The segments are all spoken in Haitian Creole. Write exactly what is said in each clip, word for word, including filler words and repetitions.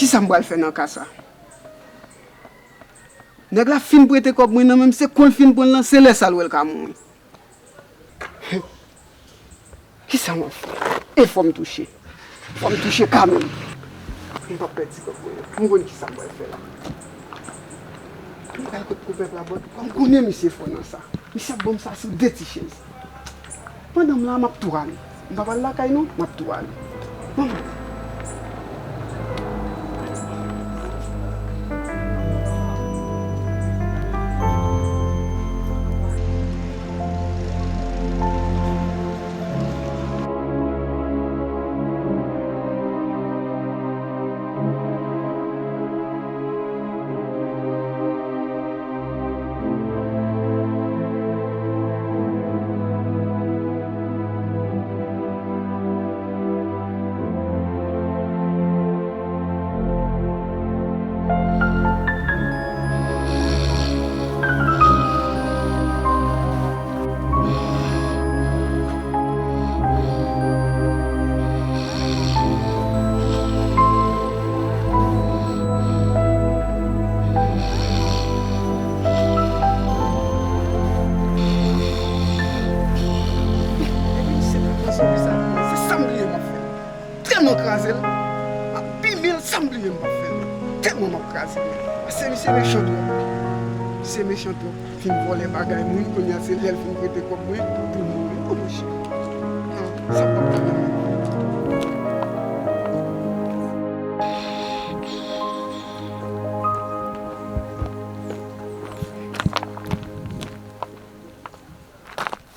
Kisa m pral fè nan ka sa? Nèg la fin prete kòb mwen nan men m, se kon l fin pran l lan, se lè sa l wè l ka mouri. Kisa m ap fè? E fò m touche. Fò m touche kanmenm. M p ap pèdi kòb mwen. M konn kisa m pral fè la. M pral kot konpè Plabòt. Kòm m konnen misye fò nan sa. Misye ap ban m sa sou de ti chèz. Pandan m la, m ap tou ale. M pa pral lakay non, m ap tou ale. Manman. Epi misye pa pran sou sa. Se sa m bliye m ap fè. Tèlman kraze l, m ap bime l, sa m bliye m p ap fè l. Tèlman m ap kraze l. Paske misye mechan twòp. Misye mechan twòp. Fin vòlè bagay moun, kounye a se lè l fin prete kòb mwen pou l mouri. Oh, monchè. Non, sa p ap fèt nan men mwen.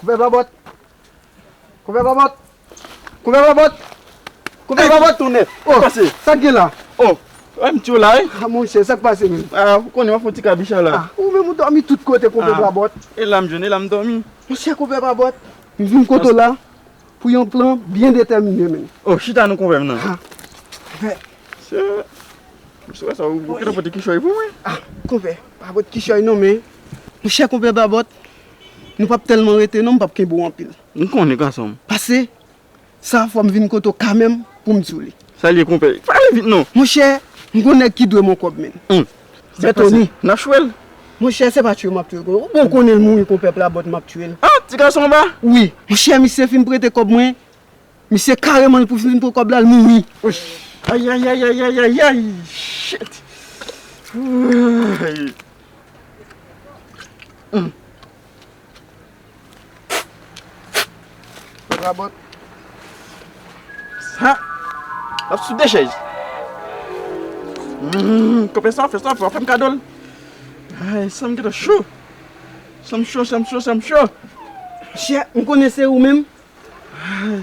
Konpè Babòt! Konpè Babòt! Konpè Babòt! Konpè Babòt! Tounen! Oh, sa k gen la? Oh, wè m tchou la, wi. Ah, monchè, sa k pase menm? Ah, ou konnen, m ap fè yon ti kabicha la. Ah, ou menm ou dòmi tout kote, konpè Babòt. E la m jwenn, e la m dòmi. Monchè, konpè Babòt, m vin kote w la pou yon plan byen detèmine, menm. Oh, chita non, konpè m nan. Ah, konpè. Monchè, m sou wè sa, ou gentan pote kichòy pou mwen? Ah, konpè, pa pote kichòy non, men, monchè, konpè Babòt, nou p ap tèlman rete non, m p ap kenbe w anpil. M konnen, gason m. Pase, sa fò m vin kote w kanmenm pou m di w li. Sa l ye, konpè? Pale vit non. Monchè, m gon nèg ki dwe m yon kòb, menm. Hum. Bètoni. N ap chwe l. Monchè, se pa tchwe m ap tchwe l. Ou bon konnen l mouri, konpè Plabòt, m ap tchwe l. Ah, ti gason anba? Wi. Monchè, misye fin prete kòb mwen. Misye kareman l pou fin pran kòb la, l mouri. Ay, ay, ay, ay, ay, ay, ay. Shit. Ay. Hum. Rabòt. Sa. L ap sou de chèz. Hum, konpè sa, fè sa, fè, fè m kado l. Ay, sa m gentan cho. Sa m cho, sa m cho, sa m cho. Chè, m konnen se ou menm.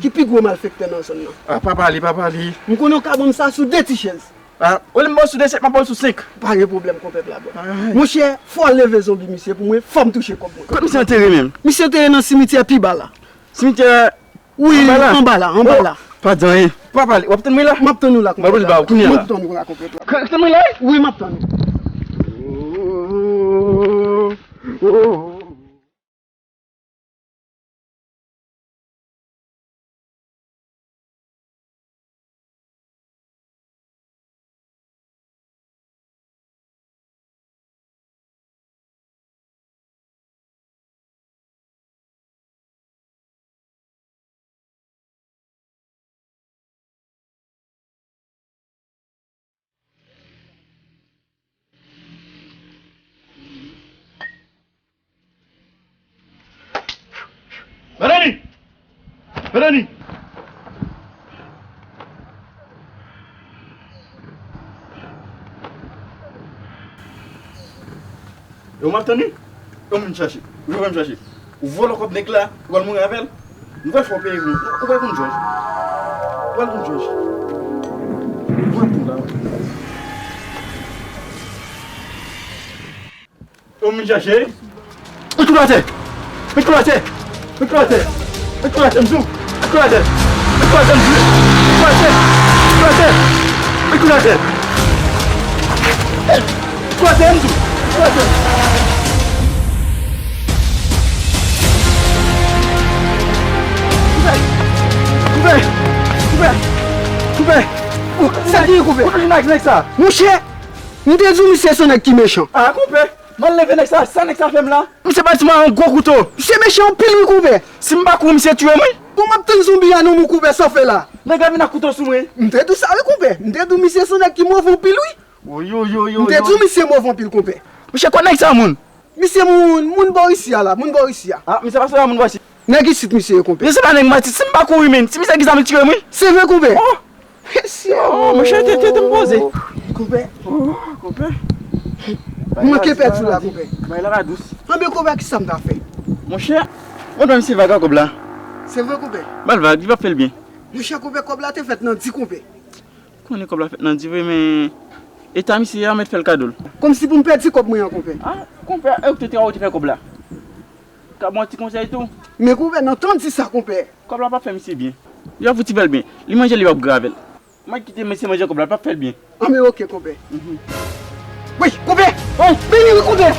Ki pi gwo malfektè nan zòn nan. Ah, pa pale, pa pale. M konnen w ka ban m sa sou de ti chèz. Ah, olye m ba w sou de chèz, m ap ba w sou senk. Pa gen pwoblèm, konpè Plabòt. Ay. Monchè, fò w leve zonbi misye pou mwen, fò m touche kòb mwen. Kot misye antere menm? Misye antere nan simityè pi ba la. Simityè wi, anba la? Anba la, anba la. Oh, pa di anyen. Pa pale, w ap tann mwen la? M ap tann ou la, konpè Plabòt. M ap tann ou la, konpè Plabòt. Tann mwen la? Wi, m ap tann ou. Oh, oh, oh. Melanie! Melanie! E ou m ap tann wi? E ou m vin chache? Ou vin chache? Ou vòlò kòb nèg la, ou pral mouri avè l? M pral fè w peye pou ou. Ou pral konn jòj. Ou pral konn jòj. Ou pral konn la. Ou vin chache? Met kou atè! Met kou atè! Met kou atè! Met kou atè, m di w! Met kou atè! Met kou atè, m di w! Met kou atè! Met kou atè! Met kou atè! Met kou atè, m di w! Met kou atè! Koupe! Koupe! Koupe! Koupe! Oh, sa ki, Kote w jwenn ak nèg sa? Monchè, m te di w misye se yon nèg ki mechan. Ah, konpè, m al leve nèg sa, sa nèg sa fè m la? Misye pati mwen yon gwo kouto. Misye mechan anpil wi, konpè. Si m pa kouri, misye tiye m wi. Bon, m ap tann zonbi a non, mon konpè, sa w fè la? Nèg la vin ak kouto sou mwen. M te di w sa wi, konpè. M te di w misye se yon nèg ki move anpil wi. Woyoyoyo. M te di w misye move anpil, konpè. Monchè, kot nèg sa, moun? Misye moun, moun bò isi a la, moun bò isi a. Ah, misye pa se moun bò isi. Nèg isit misye ye, konpè. Misye se pa nèg m ap di, si m pa kouri, menm, si misye gen zam, li tiye m wi. Se vre, konpè? Oh! Mesye, oh, monchè, te, te, te m poze. Konpè. Oh, konpè. M manke pèdi w la, konpè. Bay la pa dous. Anben, konpè, kisa m ta fè? Monchè, mwen pa misye vag a kòb la. Se vre, konpè? Ba l vag, li p ap fè l byen. Monchè, konpè, kòb la te fèt nan di, konpè. Konnen kòb la fèt nan di vre, men eta misye a mèt fè l kado l. Kòmsi pou m pèdi kòb mwen an, konpè. Ah, konpè, e ou te, te, ou te fè kòb la. Ka ban ti konsèy tou. Men konpè, nan tan di sa, konpè. Kòb la p ap fè misye byen. Li ap fouti fè l byen. Li manje, li p ap grave l. Mwen kite misye manje kòb la, l p ap fè l byen. Anben, oke, konpè. Wi, konpè. Oh, beni wi, konpè.